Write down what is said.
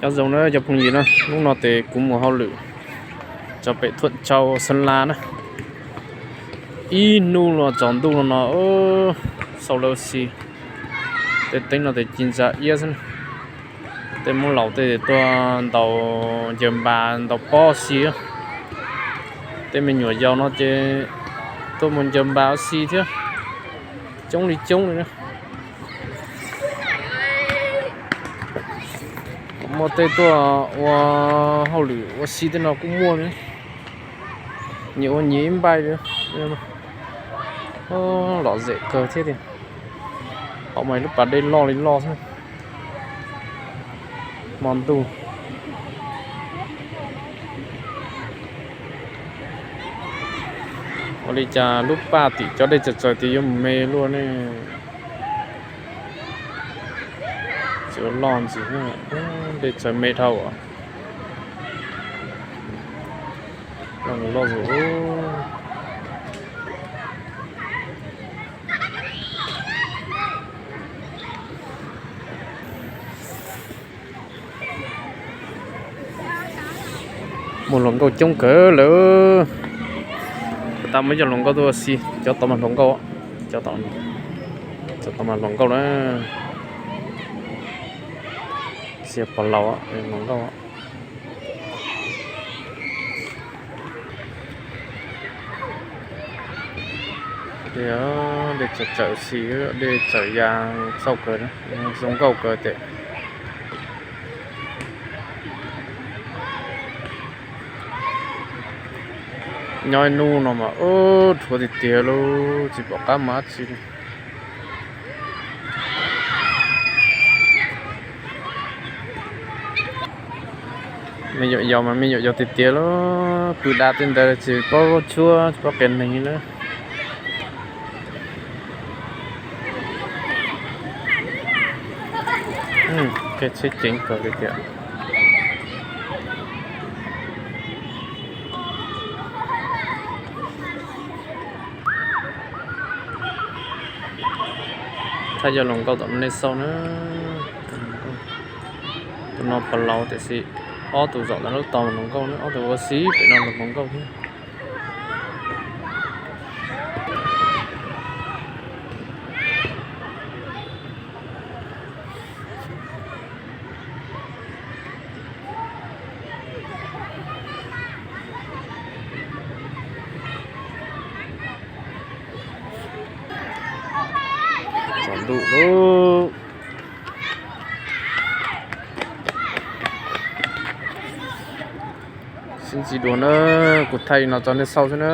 Nyob zoo na cov phooj ywg na, hnub no ces kuv mus hauj lwm tso pem Thuam Tsau Xeeb Las na. Ib hnub los tsaus ntuj no no, xauj lawv ua si. Tej teeb no ces ci ntsa iab xwb. Tej Hmoob laus tej tuaj ntaus ncaws npas ntaus pob ua si. Tej me nyuam yaus no ces tuaj mus ncaws npas ua si thiab, coob li coob li na. Muaj tej tuaj ua hauj lwm ua si tej no kuj muaj li. Nyias ua nyias ib npaij li. Lom zem kawg thiab tiag. Hauv mas lub pas dej loj li loj xwb. Hmo ntuj. Ua li cas lub paj tim cov dej txawv txawv tias yuav mus me luaj ne. Tsis ua loj ntxiv, dej txawv me dhau. Loj zus. Muaj hluas nkauj coob kawg lawm. Puas tas muaj cov hluas nkauj tuaj ua si, cov tod mas hluas nkauj, cov tod mas hluas nkauj na. Xiab pog laus hluas nkauj. Dej txawm txawm xis, dej txawm ya, xauj kawg, zoo nkauj kawg tes. Nyob ib hnub no mas ub rhuav tiag tiag lauj, tsis pom qab mus dab tsi li. Me nyuam yaus mas me nyuam yaus tiag tiag lauj, pw da tej ntawd tsis paub tshuab tsis paub qias neeg li na. Kev tsheb ceev kawg li tiag. Thaj yog hluas nkauj tom nej xauj na. Tus no pog laus tiam sis ob tug zaum ntawm lub tog mas hluas nkauj na, ob tug ua si pem no los hluas nkauj thiab. Tsaus ntuj lauj. Sib ntsib dua na, kuv thaij no tso nej xauj xwb na.